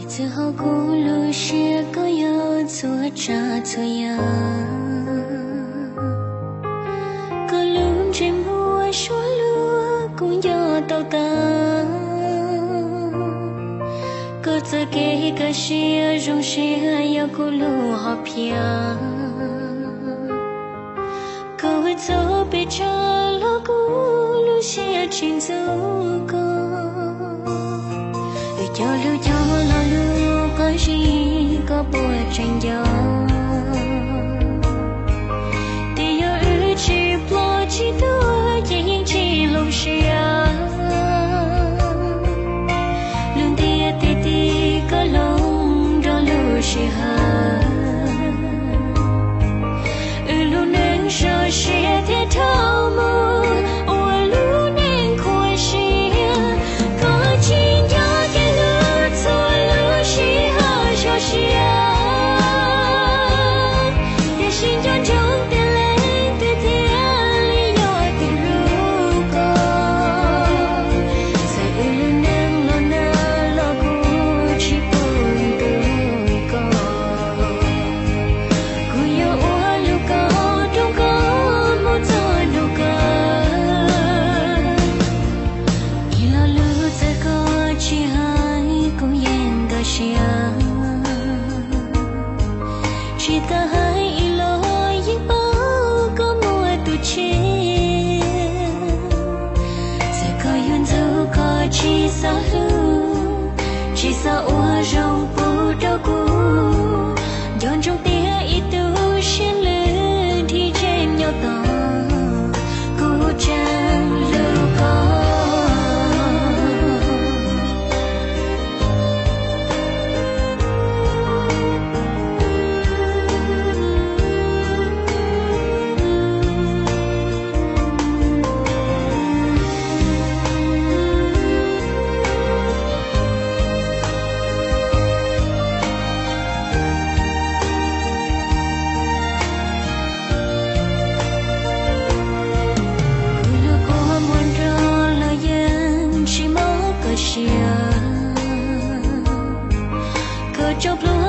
Txhua hauv kuv lub siab koj yog txhua tsav txhua yam. Koj lub ntsej muag suab luag kuv nco tau tas. Koj txoj kev kaj siab zoo siab yog kuv lub hom phiaj. Koj ua txoj pes tsawg los kuv lub siab tsis ntxub koj. Wb cog lub cog los lub qab zib koj puas tseem nco? Twb yog wb tsis ploj tsis tuag ces yeej tsis hloov siab. Lub ntiaj teb ti koj hloov nrog lub sij hawm. Wb lub neej sov siab thiab dhau mus ua lub neej khuv siab. Koj tsis nco tias luag txhua lub sij hawm zoo siab. Tiam sis nco ntsoov tias leej twg thiaj li yog tus hlub koj. Txawm wb lub neej los nag los kuv tsis pub ntuj koj. Kuv yuav ua lub kaum rau koj mus txog hnub kawg. Ib lo lus txawm koj tsis hais kuv yeej nkag siab. Tsis tas hais ib lo yeej paub koj muaj tus tshiab. Txawm koj yuav ntxub koj tsis xav hlub, tsis xav ua zoo pub rau kuv. Nco ntsoov tias ib tug siab lwj nrhiav ntsej nyob tos kuv tseem hlub koj. Kuv lub kua muag nrog los yeej tsis mob koj siab. Koj tso plhuav